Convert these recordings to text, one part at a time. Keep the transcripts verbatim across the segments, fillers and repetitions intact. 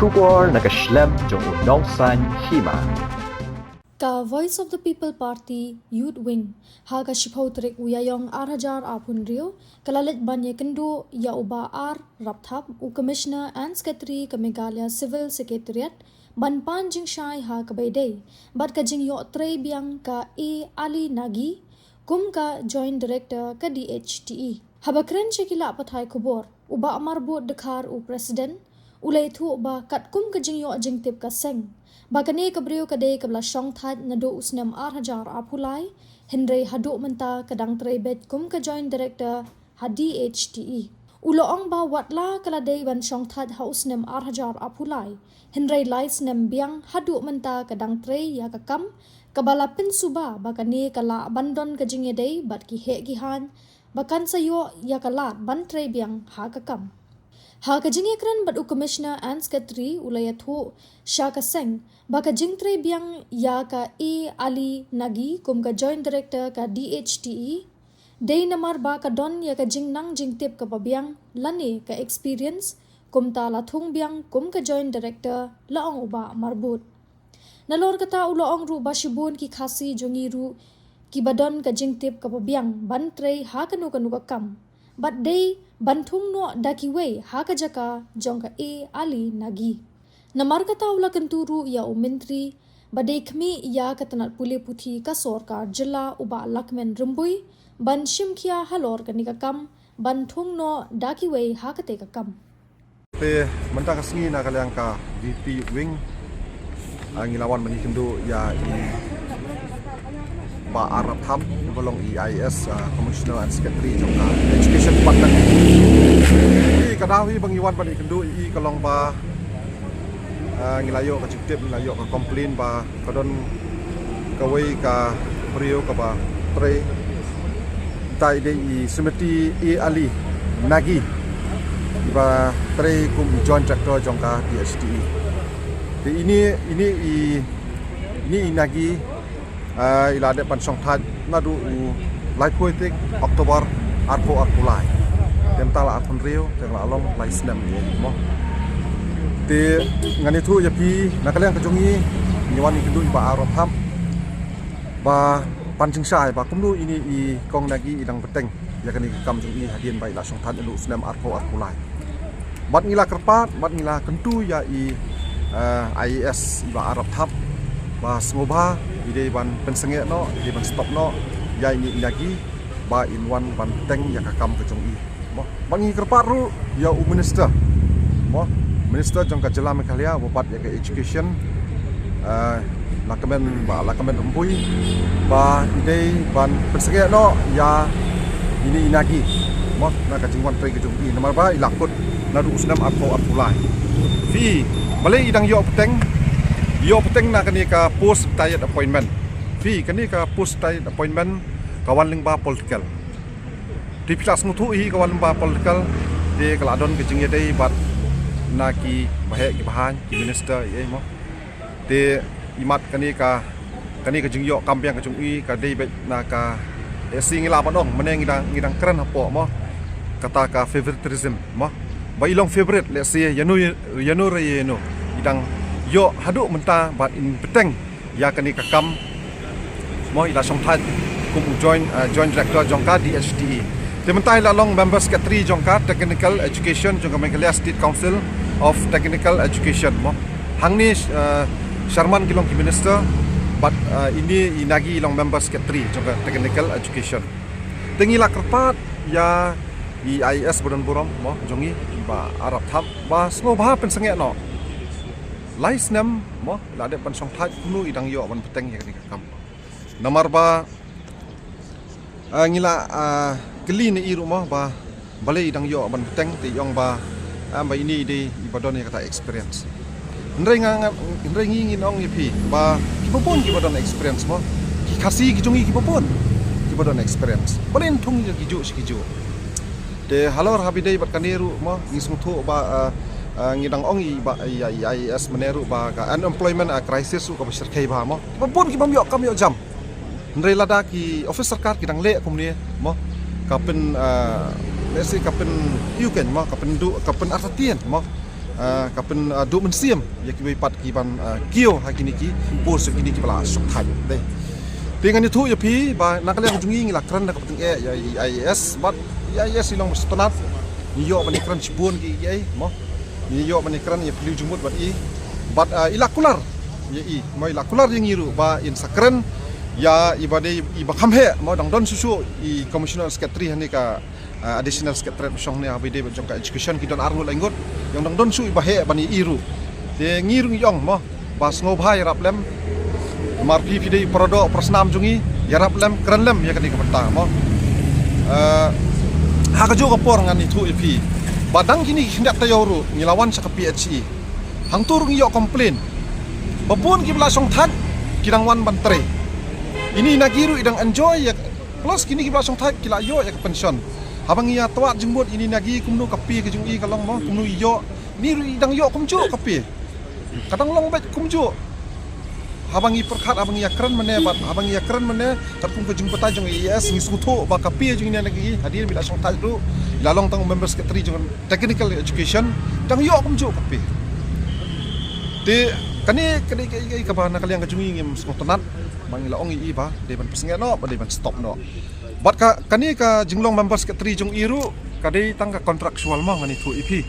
Khubor na ka shlem jong u Nongsaiñ Hima. Ka Voice of the People Party Youth Wing ha ka shiphew tarik u Ïaïong ar hajar arphew hynriew ka la leit ban ïakynduh ïa u Bah R Rapthap, u Commissioner and Secretary ka Meghalaya Civil Secretariat, ban pan jingshai ha kaba ïadei bad ka jingïoh trei biang ka A Ali Nagi kum ka Joint Director ka D H T E. Haba kren sha ki lad pathai khubor, u Bah Marbud Dkhar, u President, u la ïathuh ba katkum ka jingïoh jingtip ka seng ba kane ka briew ka dei kaba la shongthait naduh u snem ar hajar arphew lai, hynrei haduh mynta ka dang trei beit kum ka Joint Director ha D H T E. U la ong ba wat la ka la dei ban shongthait ha u snem ar hajar arphew lai, hynrei lai snem biang haduh mynta ka dang trei ïa ka kam kaba la pynsuba ba kane ka lah ban don ka jingïadei bad ki heh ki haiñ ba kan sa ïoh ïa ka lad ban trei biang ha ka kam. Ha ka jingïakren bad u Commissioner and Secretary, u la ïathuh sha ka seng ba ka jingtrei biang ïa ka A Ali Nagi kum ka Joint Director ka D H T E dei namar ba ka don ïa ka jingnang jingtip kaba biang lane ka experience, kumta la thung biang kum ka Joint Director, la ong u Bah Marbud. Nalor kata u la ong ruh ba shibun ki Khasi jong ngi ruh kiba don ka jingtip kaba biang ban trei ha kano kano ka kam, bad dei ban thung noh da kiwei ha ka jaka jong ka A Ali Nagi. Namar kata u la kyntu ruh ïa u Myntri ba dei khmih ïa ka tnat pule puthi ka sorkar jylla, u Bah Lahkmen Rymbui, ban shim khia halor kane ka kam ban thung noh da kiwei ha kata ka kam. Te mynta ka sngi na ka liang ka VP Wing, ah, ngi la wan ban ïakynduh ïa i Bah R Rapthap, uba long i AS, ah, Commissioner and Secretary jong ka Education Department. Te ka daw hi ba ngi wan ban ïakynduh ïa i ka long ba, ah, ngi la ïoh ka jingtip, ngi la ïoh ka complain ba ka don kawei ka briew kaba trei, tai dei i Srimati A Ali Nagi, iba trei kum i Joint Director jong ka D H T E. Te ine, ine i, ine i Nagi, ah, i la dep ban shongthait naduh u laiphew tarik October arphew arphew lai. Te mynta la arphew hynriew, te la long lai snem ïa i mo. Te ngan ïathuh ïa phi na ka liang ka jong ngi, ngi wan ïakynduh ïa i Bah R Rapthap ba pan jingshai ba kumno ine i kong Nagi i dang bteng ïa kane ka kam jong i hadien ba i la shongthait naduh u snem arphew arphew lai. Bad ngi la kyrpad, bad ngi la kyntu ïa i, eh, AS i Bah R Rapthap ba sngewbha i dei ban pynsangeh noh, i dei ban stop noh ïa ine i Nagi ba in wan ban bteng ïa ka kam ka jong i. Mo, bad ngi kyrpad ruh ïa u Minister, mo, Minister jong ka jylla Meghalaya uba bat ïa ka education, eh, Lahkmen, Bah Lahkmen Rymbui, ba i dei ban pynsangeh noh ïa ine i Nagi, mo, na ka jingwan trei ka jong i, namar ba i la kut naduh u snem arphew arphew lai. Phi, balei i dang ïoh bteng, ïoh bteng na kane ka post retired appointment. Phi, kane ka post retired appointment ka wan lyngba political. Te phi la sngewthuh hi ka wan lyngba political, te ka la don ka jingïadei bad na ki baheh ki bahan, ki minister, ïa mo. Te imat kane ka, kane ka jingïoh kam biang ka jong i ka dei beit na ka, eh, shi ngi lah ban ong, mynne ngi dang, ngi dang kren hapoh mo, kata ka favoritism mo. Ba i long favorite, let's say, ïano, ïano re ïano, i dang ïoh haduh mynta bad in bteng ïa kane ka kam mo, i la shongthait kum u joint, eh, joint director jong ka D H T E. Te mynta i la long member secretary jong ka Technical Education jong ka Meghalaya State Council of Technical Education mo. Hangne, eh, Sharman ki long ki minister, bad, eh, ine i Nagi i long member secretary jong ka Technical Education. Te ngi la kyrpad ïa i AS ba don burom mo jong i, i Bah R Rapthap, ba sngewbha pynsangeh noh. Lai snem mo, la dep ban shongthait, kumno i dang ïoh ban bteng ïa kane ka kam. Namar ba, ah, ngi la, ah, kylli na i ruh mo ba balei i dang ïoh ban bteng, te i ong ba, ah, ba ine i dei iba don ïa kata experience. Hynrei nga, nga, hynrei ngi ngin ong ïa phi ba kiba bun kiba don experience mo. Ki Khasi ki jong ngi kiba bun kiba don experience. Balei yn thung ïa kijuh shi kijuh. Te halor haba ïadei bad kane ruh mo, ngi sngewthuh ba, ah, ah, ngi dang ong i ba, ïa, ïa, ïa, AS mynne ruh ba ka unemployment, ah, crisis ruh kaba shyrkhei bha mo. Kiba bun kibym ïoh kam ïoh jam. Hynrei lada ki office sorkar ki dang leh kumne mo, ka pyn, ah, let's say ka pyn, ïa kane mo, ka pynduh, ka pynartatien mo. Ah, ka pyn, ah, duh mynsiem ïa kiwei pat ki ban, ah, kiew ha kine ki post, ïa kine kiba la shongthait. Te ngan ïathuh ïa phi ba na ka liang jong ngi ngi la kren da ka bteng eh ïa i IAS, bad i IAS i long ba sngewtynnat. Ngi ïoh ban ïakren shibun ki ei mo. Ngi ïoh ban ïakren ïa phi jingmut bad i. Bad, ah, i la kular ïa i mo, i la kular ïa ngi ruh ba in sa kren ïa i ba dei i ba kham heh mo, dang don shuh shuh i commissioner secretary hangne ka, ah, additional secretary ba shong hangne ha ba ïadei bad jong ka education, ki don arngut laingut ïa u dang don shuh i ba heh ban ïa i ruh. Te ngi ruh ngi ong mo ba sngewbha ïarap lem. Namar phi phi dei para doh para snam jong ngi, ïarap lem, kren lem ïa kane ka bynta mo. Eh, ha kajuh ka por ngan ïathuh ïa phi ba dang kine ki khyndiat taïew ruh ngi la wan sha ka PHE. Hangto ruh ngi ïoh complain ba bun kiba la shongthait ki dang wan ban trei. Ine i Nagi ruh i dang enjoy ïa, plus kine kiba la shongthait ki la ïoh ïa ka pension. Haba ngi ïa twad jingmut ine i Nagi kumno ka pay ka jong i ka long mo, kumno i ïoh. Ine ruh i dang ïoh kumjuh ka pay. Ka dang long beit kumjuh. Haba ngi pyrkhat, haba ngi ïa kren mynne bad haba ngi ïa kren mynne katkum ka jingbatai jong i IAS, ngi sngewthuh ba ka pay jong ine i Nagi hadien ba i la shongthait ruh, i la long tang member secretary jong technical education, dang ïoh kumjuh ka pay. Te kane ka dei kaei kaei kaba na ka liang ka jong ngi ngim sngewtynnat, ba ngi la ong ïa i ba dei ban pynsangeh noh, ba dei ban stop noh. Bad ka, kane ka jinglong member secretary jong i ruh ka dei tang ka contractual mo, ngan ïathuh ïa phi.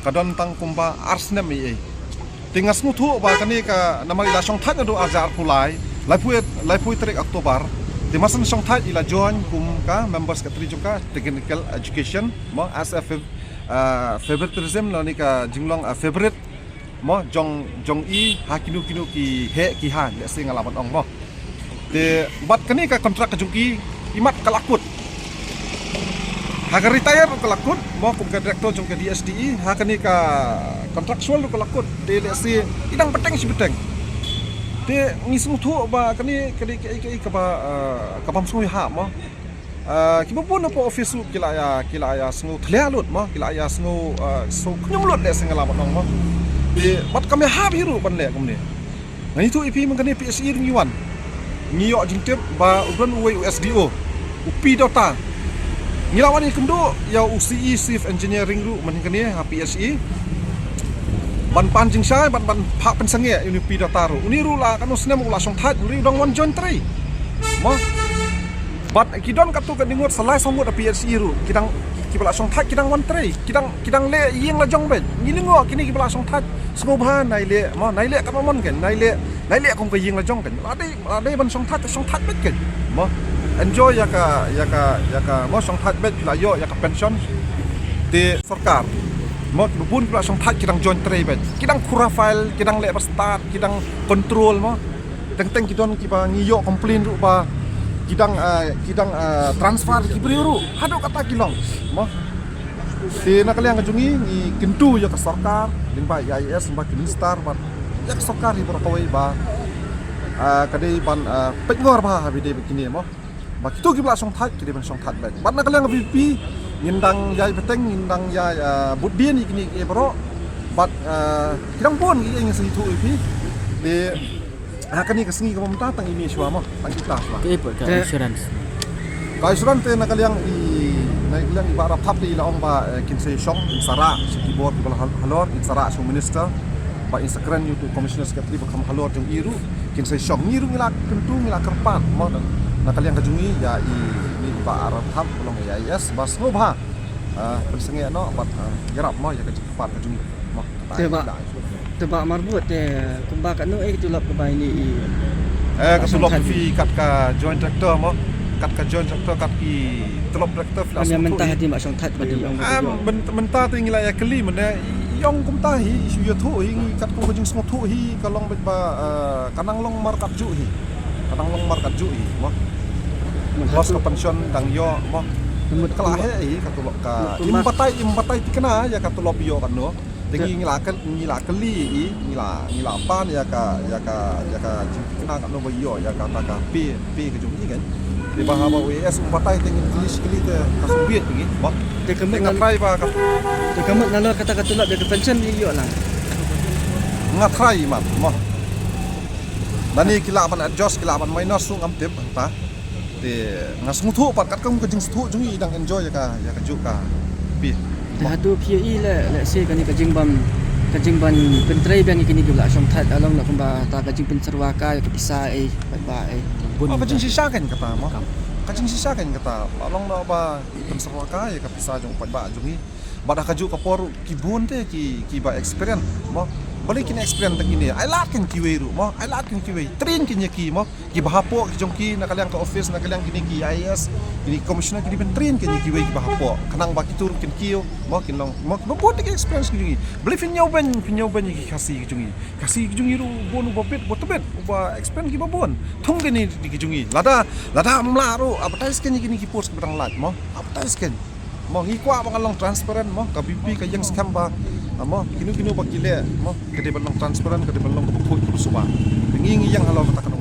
Ka don tang kumba ar snem ei ei. Te nga sngewthuh ba kane ka, namar i la shongthait naduh arhajar arphew lai, laiphew, laiphew tarik October. Te mar shen shongthait i la join kum ka member secretary jong ka technical education mo, as a fav-, ah, favoritism lane ka jinglong, ah, favorite mo, jong, jong i ha kino kino ki heh ki haiñ, let's say nga lah ban ong mo. Te bad kane ka contract ka jong i, imat ka la kut. Ha ka retire ruh ka la kut mo, kum ka director jong ka DSDE, ha kane ka contractual ruh ka la kut. Te let's say i dang bteng shi bteng. Te ngi sngewthuh ba kane, kane kaei kaei kaba, eh, kabym sngew ïahap mo. Ah, kiba bun hapoh office ruh ki la ïa, ki la ïa sngew thlia lut mo, ki la ïa sngew, ah, sngew khñium lut, let's say nga lah ban ong mo. Te bad kam ïahap hi ruh ban leh kumne. Ngan ïathuh ïa phi, mynta kane PHE ruh ngi wan, ngi ïoh jingtip ba u don uwei u SDO, u P Dota. Ngi la wan ïakynduh ïa u CE, Chief Engineering ruh mynta kane ha PHE, ban pan jingshai, ban, ban phah pynsangeh ïa une u P Dota ruh. Une ruh la katno snem u la shongthait, une ruh u dang wan join trei mo. Bad ki don katto katne ngut, sa lai saw ngut ha PHE ruh, ki dang, kiba la shongthait ki dang wan trei, ki dang, ki dang leh ïing la jong beit. Ngi lyngngoh kine kiba la shongthait, sngewbha nai leh mo, nai leh katba mon kein, nai leh, nai leh kum ka ïing la jong kein. La dei, la dei ban shongthait, shongthait beit kein mo. Enjoy ïa ka, ïa ka, ïa ka mo, shongthait beit, phi la ïoh ïa ka pension. Te sorkar mo, kiba bun kiba la shongthait ki dang join trei beit, ki dang khura file, ki dang leh ba stad, ki dang control mo. Teng teng ki don kiba ngi ïoh complain ruh ba ki dang, ah, ki dang, ah, transfer ki briew ruh haduh katta ki long mo. Te na ka liang ka jong ngi, ngi kyntu ïa ka sorkar, lyngba IAS, lyngba ki minister bad ïa ka sorkar hi baroh kawei ba, ah, ka dei ban, ah, peit ngor bha ha ba ïadei bad kine mo. Ba kito kiba la shongthait ki dei ban shongthait beit. Bad na ka liang ka VPP ngin dang ïai bteng, ngin dang ïai, ah, bud dien ïa kine kiei baroh. Bad, ah, ki dang bun kiei, ngin sa ïathuh ïa phi. Te ha kane ka sngi kaba mynta tang ine shuwa mo, tang kita shuwa. Kaei pat ka Te- assurance? Ka assurance te na ka liang i, na ka liang i Bah Rapthap te i la ong ba, eh, kin sa ïashong, in sa rah sha ki bor kiba la hal-, halor, in sa rah sha u minister. Ba in sa kren ïa uto u commissioner secretary ba kham halor jong i ruh, kin sa ïashong. Ngi ruh ngi la kyntu, ngi la kyrpad mo, na ka liang ka jong ngi ïa i, i Bah Rapthap ba long IAS ba sngewbha, ah, pynsangeh noh bad, ah, ïarap mo ïa ka jingkyrpad ka jong ngi mo. Te Bah, te Bah Marbud, te kumba katno ei ka tulop kaba ine i, eh, ka tulop shongthait phi kat ka joint director mo, kat ka joint director, kat ki tulop director phi la sngewthuh mynta hi. Hadien ba shongthait ba dei ong ba dei. Ah, mynta te ngi la ïa kylli mynne, i ong kumta hi, i shu ïathuh hi, ngi katkum ka jingsngewthuh hi ka long beit ba, eh, ka nang long markat juh hi. Ka nang long markat juh hi mo. Bos ka pension dang ïoh mo. Ka la heh hi ka tulop ka. Im batai, im batai thikna ïa ka tulop ïoh katno. Te ngi la kyl-, ngi la kylli i, ngi la, ngi la pan ïa ka, ïa ka, ïa ka jingthikna katno ba ïoh ïa kata ka pay, pay ka jong i kan. Te ba haba u IAS um batai te ngin kylli shi kylli te ka shu bieit ngi mo. Te ka mut nga try ba ka, te ka mut nalor kata ka tulop ïa ka pension ïoh lang. Nga try mat mo. Lane ki lah ban adjust, ki lah ban minus, ngam tip hangta. Te nga sngewthuh pat katkum ka jingsngewthuh jong i, i dang enjoy ïa ka, ïa kajuh ka pay. Te hato phi ïohi leh, lehse kane ka jingbym Ka jingban pyntrei biang ïa kine kiba la shong thait, la long la kumba ta ka jingpynsyrwa ka ïa ka pisa ei, paidbah ei. Bun. Oh, ka jingshisha kan kata mo. Ka jingshisha kan kata. La long la ba pynsyrwa ka ïa ka pisa jong paidbah jong i. Bad ha kajuh ka por ki bun te ki, kiba experience mo. Balei kin experience ta kine? Ai lad kan kiwei ruh mo. Ai lad kan kiwei. Train kin ïa ki mo. Kiba hapoh ki jong ki na ka liang ka office, na ka liang kine ki I A S, kine ki commissioner, kine pyntrain kin ïa kiwei kiba hapoh. Khnang ba kitu ruh kin kiew mo, kin long mo, kiba bun te ki experience ki jong i. Balei phin ïoh ban, phin ïoh ban ïa ki Khasi ki jong i. Khasi ki jong i ruh bun uba bit, uba tbit, uba experience kiba bun. Thung kine ki jong i. Lada, lada ym lah ruh, advertise kin ïa kine ki post kiba dang lait mo. Advertise kin. Mo, ngi kwah ba ngan long transparent mo, ka B P ka ïeng skhem ba, ah, mo, kino kino ba ki leh mo, ka dei ban long transparent, ka dei ban long kaba khuid kaba suba. Ngi, ngi ïeng halor kata ka